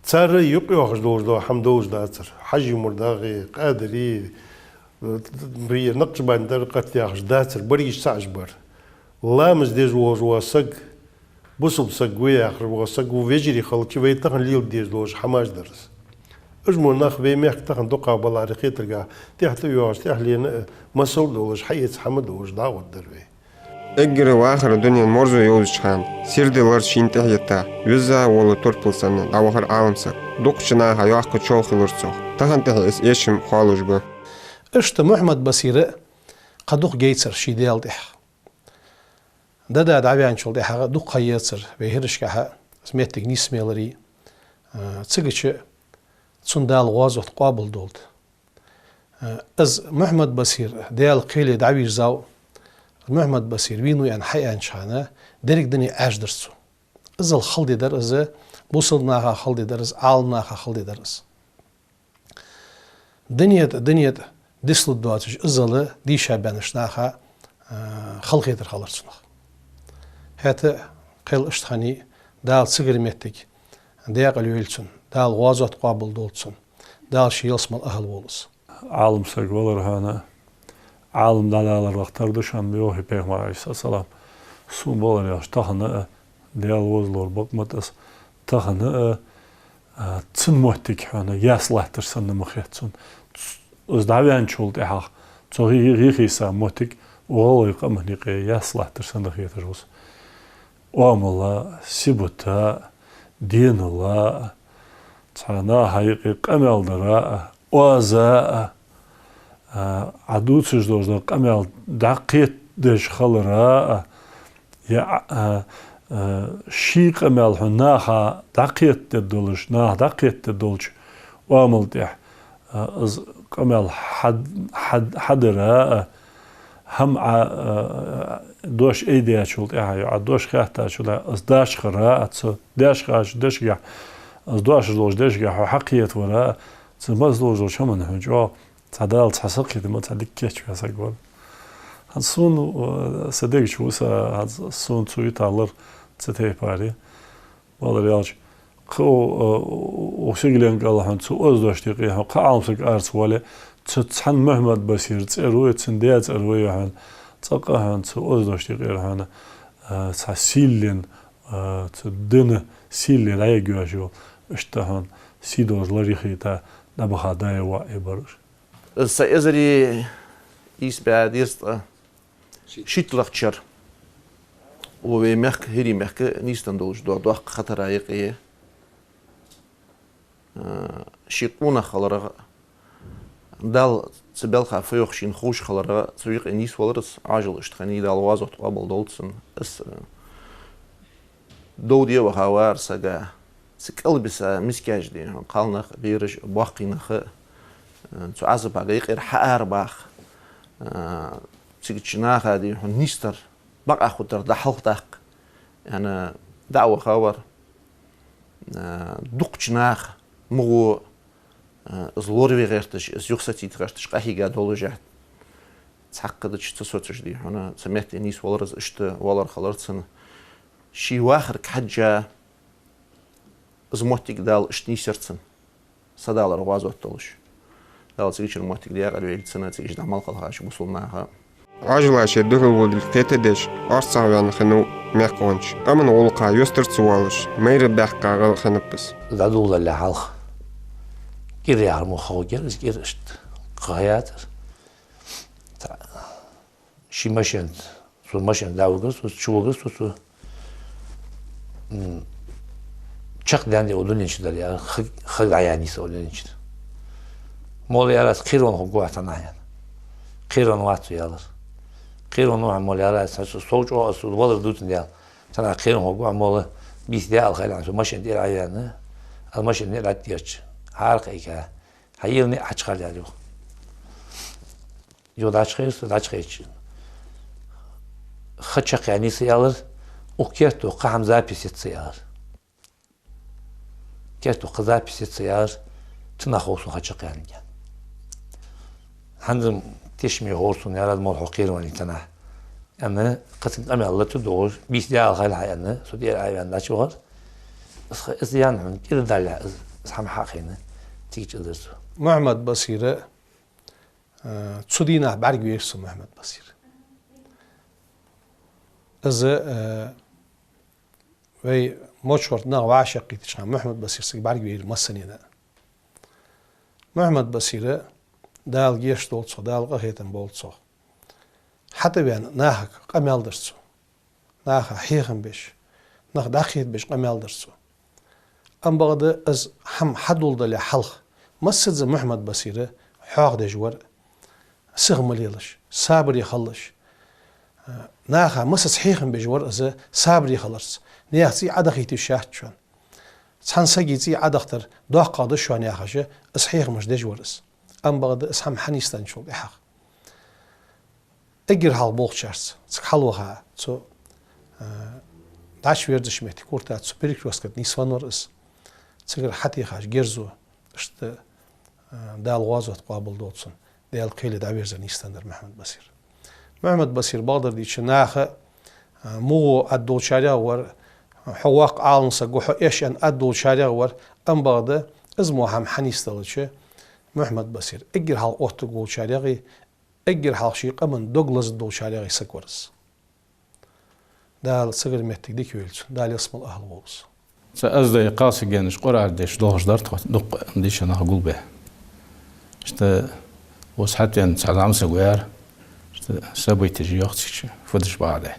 Цар юкъ йоахаш долаш дола хӀама долаш дацар. Хьажий мурдагӀий, къадарий, бий, накъшбандий тӀара къат яхаш дацар, баргиш цаӀаш бар. Ламаз деш волаш вола саг, бусалба саг ва яхаш вола саг ва, вежарий хилча вай тахан леладеш долаш хӀамаш дар из. Уж мо нах вай мехка тахан дукха баларе хетаргахьа, тӀехьа тӀайоагӀаш, тӀехьленна а, масал долаш, хьаэца хӀама долаш дӀагӀоргдар вай. Эггара вахара дунен марзо йовзача хана, сийрда лар шийна тӀехьа йитта, визза вола турпал санна дӀавахар Ӏаламсаг. Дукхача наха йоккха чов хилар цох. Тахан тӀехьа из эшам хоалуш ба. Иштта Мухьмад-Басира кхы дукха гайцар ший Даьла тӀехьа. Дада дӀаваьнначул тӀехьагӀа дукха ха ецар вай хӀирашкахьа, из моттиг нийсса мелари, а, цигача цунна Дала гӀазот къоабал долда. Из Мухьмад-Басир Даьла кхеле дӀавийрзав, Мухьмад-Басир вийнав аьнна хьааьннача хана, деррига дуне Ӏаьржа дар цо. Иззал хала ди дар из, бусалба наха хала ди дар из, Ӏаламнаха хала ди дар из. Дуне тӀа, дуне тӀа дицлургдоацаш, иззал дийша баьннача наха, а, халахетар хилар цунах. ХӀаьта кхел иштта хиннай, Дала цигара моттиг даькъала йойла цун, Дала гӀазот къоабал долда цун. Дала ший ялсмала ахӀал волва из. Ӏаламсаг валар хьона, Ӏалам дӀадалар вахийтар да шоана, ма йоахий пайхамара, Ӏалайхи ссалам. Сона балар яхаш, тахан а, Даьла возалора бакъ ма да из, тахан а, а, цун моттиг хьона яьсса латташ санна ма хет сона. Из дӀаваьнначул тӀехьагӀа цу гӀи-, гӀи-, гӀийса моттиг гӀалгӀай къаман юкъе яьсса латташ санна хеташ ва со. Оамала, сибата, денала, цхьа наха юкъе къамаьл дара, оаза, а, Ӏа дувцаш долаш дола къамаьл дӀакхетадеш хилара, а, е, а, а, ший къамаьл хьона наха дӀакхетадергдолаш, наха дӀакхетадергдолча оамал тӀехьа, а, из къамаьл хьад-, хьад-, хьадара, а, хӀама Ӏа, а, дош айдаьчул тӀехьагӀа, Ӏа дош хаьттачул тӀехьагӀа, из дашхара, а, цу дешхача дешагахьа, из дош долча дешагахьа хьо хьакхетавара, а, цу маза долаш долча хӀаман хьона чӀоагӀа цхьа Дала цхьа сакхетам, цхьа дика кийчваь саг вар. ХӀанз сона, а, са дег чу ва са, хӀанз сона цо йита лар цу тайпара. Валар аьлча, кхы, э, укх сигаленга кӀал хьона цу оаз дош декъе хьона кхы Ӏаламсаг ара ца воале, цу цхьан Мухьмад-Басир цӀи ва, цун даь цӀи ва хьона, цӀаккха хьона цу оаз дош декъера хьона, э, цхьа сийлен, э, цу дина сийле дӀаергйоаца йола, иштта хьона сий долаш лар яхийта дӀабаха да е воӀ е бар уж. Из са эзари ийс бӀаь дезткъа шийтталагӀча шера укх вай мехка, хӀирий мехка нийсденна долаш дола доккха хатара юкъе, а, ший къонах хиларах, Дала цу балха фу йоах шийна ховш хиларах, цу юкъе нийсвелар из, Ӏоажал иштта хиннай, Дала гӀазот къоабал долда цун. Из, а, дов де ваха вар сага, цу кӀалбиса мискаш дий хьона, кхалнах, бераш, боккхий нах, э, цу Ӏазапага юкъера хьаарабаха, э, цигача наха дий хьона нийсдар, бакъахьа хургдар дӀахьалхадаккха, аьнна, дӀа а ваха вар, э, дукхача наха мугӀо, э, из лораве гӀерташ, из юхасацийта гӀерташ къахьийга долаш а. Цхьаккха дича ца соцаш дий хьона, цу метте нийсвелар из, иштта воаллар хилар цун. Ший вахарга хьежжа, из моттиг Дала иштта нийсъяр цун, са далар гӀазот долаш. Дала цигачара моттиг даькъала йойла цун, цигача дӀа мел кхелхача бусалба наха. Ӏоажала ший духьал водилга кхетадеш, орцагӀваьнна хиннав мехкагӀонча. Къаман гӀулакха юстара ца воалаш, майра баьккха гӀал хиннаб из. ДӀадоладалале хьалха кӀира яхар мо ха хургьяр, из кӀира иштта кхахьаяцар. Та, ший машен, цу машен дӀавигар, цу чу вигар, цу, цу, м, чакхдаьнна да укх дунен чу дар, яхар, хаг, хаг дӀаяьннай са укх дунен чу. Молла аьлар аз, кхерон хургва хьо цу наха, аьнна. Кхерон вац цо, аьлар. Кхерон ва хьо, молла аьлар аз, хьо цу сов чӀоагӀа аз цу валар дувцандаь. Цу наха кхерон хургва хьо, молла, бийса даь алхайла, цу машен тӀера Ӏоваьнна, аз машен тӀера тӀаерча, хьаракайка, хьаелле а хьачухьарда, аьлар, йоах. Йо, дӀачухайра со, дӀачухайча, ха чакхъяьннай са, аьлар, укх керто кхы хӀама запись яц са, аьлар. Керто кхы запись яц са, аьлар, цу наха хов сона ха чакхъяьннай, аьнна. ХӀанз-м тешаме ховра сона, аьлар аз, молла хьо кхеравеннай цу наха. Аьнна, кхы цун къамаьл латта догӀаш, бийса дӀаала хьайла хьа аьнна, со тӀера Ӏоваьнна дӀачувахар. Из ха-, из ян хьона кӀира даллалехь, из, из хӀама хьахийна, цига чӀоагӀа дар цо. Мухьаммад-Басира, э, цу дийнахьа бӀаргавайра со Мухьаммад-Басир. Из, э, вай Мочкъий-Юрта нах вӀашагӀкхийтача хана Мухьаммад-Басир саг бӀаргавайра массанена. Мухьаммад-Басира, Дала гешт долда цох, Дала къахетам болба цох, хьатӀавена нахага къамаьл дир цо. Наха хьехам беш, нах дӀакхетабеш къамаьл дир цо. Ам бакъда из хӀама хьадоладалехь хьалха, массаза Мухьаммад-Басир хьоахадеш вар, сиха ма лелаш, сабаре хилалаш. Наха массаза хьехам беш вар из сабаре хиларца. Наьха цӀий Ӏодахийта йиш яц шоана. Цхьан сага цӀий Ӏодахийтар доккхагӀа да шоана яхаш, из хьехамаш деш вар из. Ам бакъда из хӀама хьанийсденначул тӀехьагӀа эггара хьалха болхачарца цига хьалваха, цу, а, дӀачуверзача метте куртаца цу перекрёстка тӀа нийсвенна вар из. Цигара хьатӀахьежача герзо, иштта, а, Дала гӀазот къоабал долда цун, Даьла кхеле дӀаверзар нийсденна дар Мухьаммад-Басир. Мухьаммад-Басир, бакъдар дийцача, наха, а, мугӀо аргдолчарех вар, хьо воккха Ӏалам саг ва, хьо эш аьнна аргдолчарех вар, ам бакъда из мо хӀама хьанийсделча, Мухьаммад-Басир эггара хьалха оттаргволчарех, эггара хьалха ший къаман дог лазаргдолчарех саг вар из. Дала цигара моттиг дика йойла цун, Дала ялсмала ахӀл волва из. Цу Оздой кхалсагенаш Къуръан дешаш долаш дар тхо, дукха дийша нах гулбаь. Иштта укхаза хьатӀавена цхьа зӀамсаг вар, иштта событеш йоах цига, фу деш багӀа да.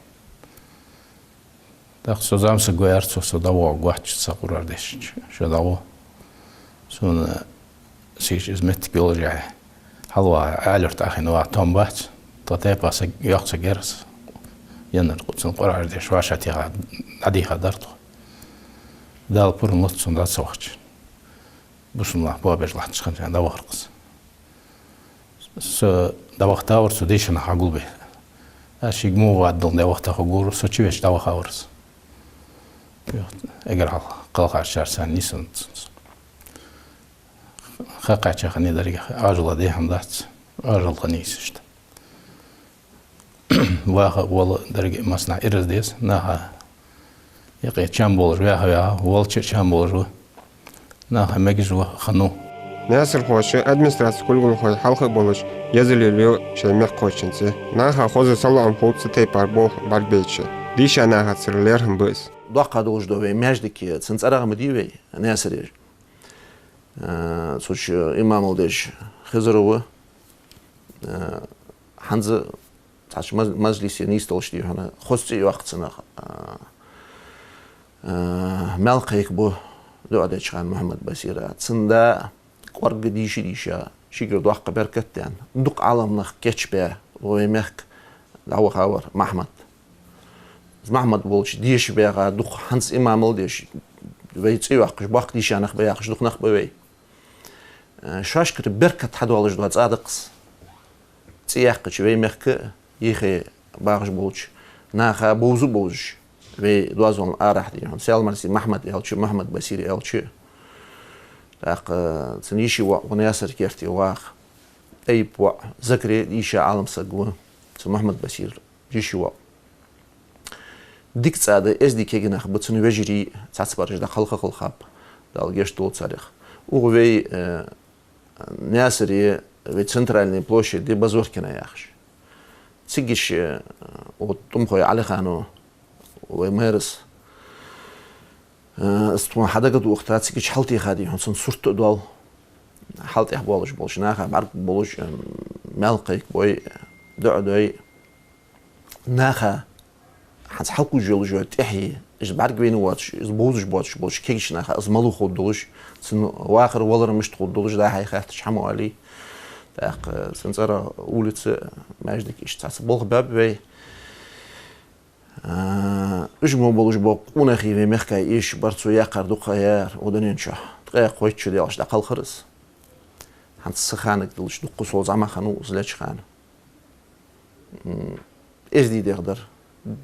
ТӀаккха со зӀамсаг вар, цо со дӀавоагӀа гоча, са Къуръан дешача, шо дӀагӀо. Сона сийча из моттиг йолаш яхье. Хьалваха Ӏаьлий-Юрта Ӏохайна ваха том бац. Тха тайпан саг йоккха саг яр из. Еннар цун Къуръан дешаш вӀашагӀтеха, дӀадийха дар тхо. Дала пурам лолда цунна дӀа ца вахача. Бусалба нах боабеш латтача хана дӀавахар-кх из. Со дӀавахийтавар цу дийша нах хьагулбе. Аз шийга мугӀа ваддал дӀавахийта хургвар, со чувеча дӀавахавар из. Эггара хьалха кхелхарчарца нийсвеннав цунца. Кхы кхаьча хиннай деррига, Ӏоажалах де хӀама дац, Ӏоажалах нийсвеннав. Ваха, вола деррига массанахьа ираз деза, наха юкъе чам болаш ваьха-ваьха, волча чам болаш ва. Наха мегаш ва хиннав. Наьсархоша администраце кулгалхой хьалха а болаш, езалуш я шоай мехкахочунца. Наха хоза салоӀам хул цу тайпара болх бӀаргабайча. Дийша нахацара лерхӀам ба из. Доккха долаш да вай маьждиг, цун цӀерагӀа ма дий вай, Наьсаре. Э, цу чу имамал деш Хизар ва. Э, хӀанз цхьача маз-, мажлисе нийсделча дий хьона, хоза цӀи йоаккх цунах, а, а, маьл кхайкабу дуӀа деча хана Мухьаммад-Басира. Цун да кӀоарга дийша-дийша, шийгара доккха беркат даьнна, дукха Ӏаламнах кийчбаь, вай мехка дӀавахавар Махьмад. Из Махьмад волча деша багӀа дукха, хӀанз имамал деш, вай цӀи йоаккхаш, боккха дийша нах ба яхаш, дукха нах ба вай. Э, шоашкара беркат хьадоалаш дола цӀа да-кх из. ЦӀи яьккхача вай мехка а, йиххе багӀаш болча наха бовза а бовзаш, вай доазонал арахьа дий хьона, Саьлмарзий Махьмад аьлча, Мухьаммад-Басир аьлча, тӀаккха цун йиший воӀ ва Наьсар керте ваха, ТӀайип воӀ Закре дийша Ӏаламсаг ва, цу Мухьаммад-Басира йиший воӀ. Дика цӀа да, эздий кагий нах ба цун вежарий, цхьаццабараш дӀакхалхаб, Дала гешт долда царех. Укх вай, э, Наьсаре, вай центральни площаде Базоркина яхаш. Цига иштта, э, укх ТӀумхой Ӏалихана, вай мэрас, э, из тхона хьадагадоагӀа, цига иштта хьалтӀехьа дий хьона, цун сурт а доал. ХьалтӀехьа болаш болча наха бӀаргабувлаш, э, маьл кхайкабой, дуӀа дой. Наха хӀанз хьалкхувш йолаш йола тӀехье, из бӀаргавайна воацаш, из бовзаш боацаш болча кагийча наха из малув хургдолаш, цун вахар-валар мишта хургдолаш, дӀа-хьа хаьттача хӀама оалий. ТӀаккха цун цӀерагӀа улица, маьждиг, иштта цхьацца болх баьб вай. А, уж мо болаш бола къонахий вай мехка эшаш бар, цо яьккхар дукха яр укх дунен чу. Ткъаь кхойтта шу даьлча дӀакхалхар из. ХӀанз са ханага диллача дукха сол зӀамагӀа хиннав из леча хана. М, эздий дегӀ дар.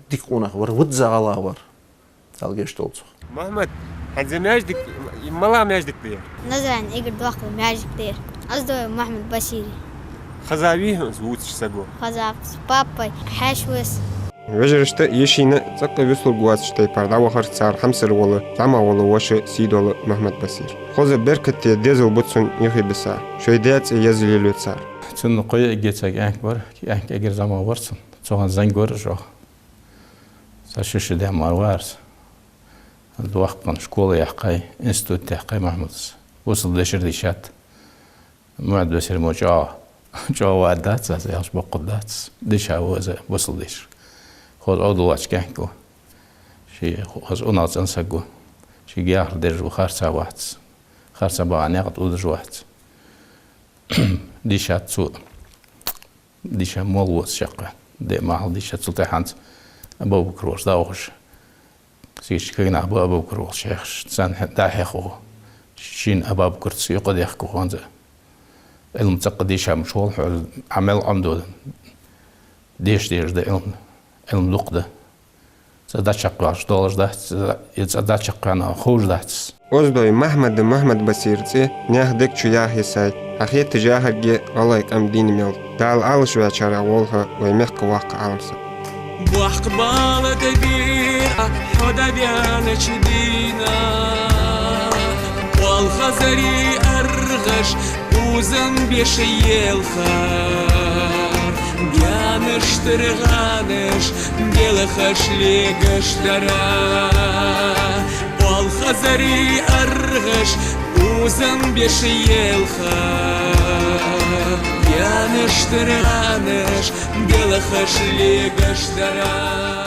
Дика къонах вар, визза гӀалгӀа вар. Дала гешт долда цох. Мухьаммад, хӀанз маьждиг, малагӀа маьждиг да ер? Назране эггара доккха маьждиг да ер. Оздой Мухьаммад-Басира. Хезавий хьона из вувцаш саг? Хезав. Папай хьаьша ва из. Вежарашта, йишийна цӀаккха вицлургвоацача тайпара дӀавахар цар хьамсара вола, зӀамагӀа вола воша Сийдола Мухьмад-Басир. Хоза беркате дезал ба цун юхебиса, шоай даь цӀи еза лелаю цар. Цун кхо йиӀиг цхьа кӀаьнк бар, кӀаьнк эггара зӀамагӀа вар цун. Цу хана зӀамига вар уж. Цхьа ши шу даьнна мара вар из. Воккха хинна школа яьккхай, институт яьккхай Мухьмада. Бусалба дешар дийшад. Мухьмад-Басир мо чӀоагӀа, чӀоагӀа ваьнна дац, аз аьлча боккха дац. Дийша ва из бусалба дешар. Хоза Ӏовдал воацаш кӀаьнк ва. Ше хоза унахцӀена саг ва. Шийга яхар деш ва, харцахьа вац. Харцахьа багӀа наькъа тӀа удаш вац. Дийшад цо. Дийша молла воацаш чакхваьнна. Даь махьал дийшад, цул тӀехьагӀа Абабукар волча дӀаухаш. Цига кагий нах ба Абабукар волча хьехаш. Царна хьа-, дӀа-хьа хов. Шийна Абабукарца юкъе дехка хов хӀанз а. Ӏилма цӀаккха дийша мича хул хьо, Ӏамал Ӏомаду. Деша дезаш да Ӏилма. Ӏилма дукха да. ЦӀа дӀачакхваьлча долаш дац, е цӀа дӀачакхваьнна ховш дац. Оздой Махьмада Мухьмад-Басира цӀи наьха дега чу яха йисай, хьахеташ яхаргья гӀалгӀай къам дийна мел. Дала Ӏалашваьчарех волва вай мехка воккха Ӏалам саг. Боккха бала тӀабийра хьо дӀаваьннача дийнахьа. Оалхазарий аргӀаш бувзам беш елхар, гаьнаш, таргӀанаш, белхаш, легаш дар. Оалхазарий аргӀаш бувзам беш елхар, гаьнаш, таргӀанаш, белхаш, легаш дар.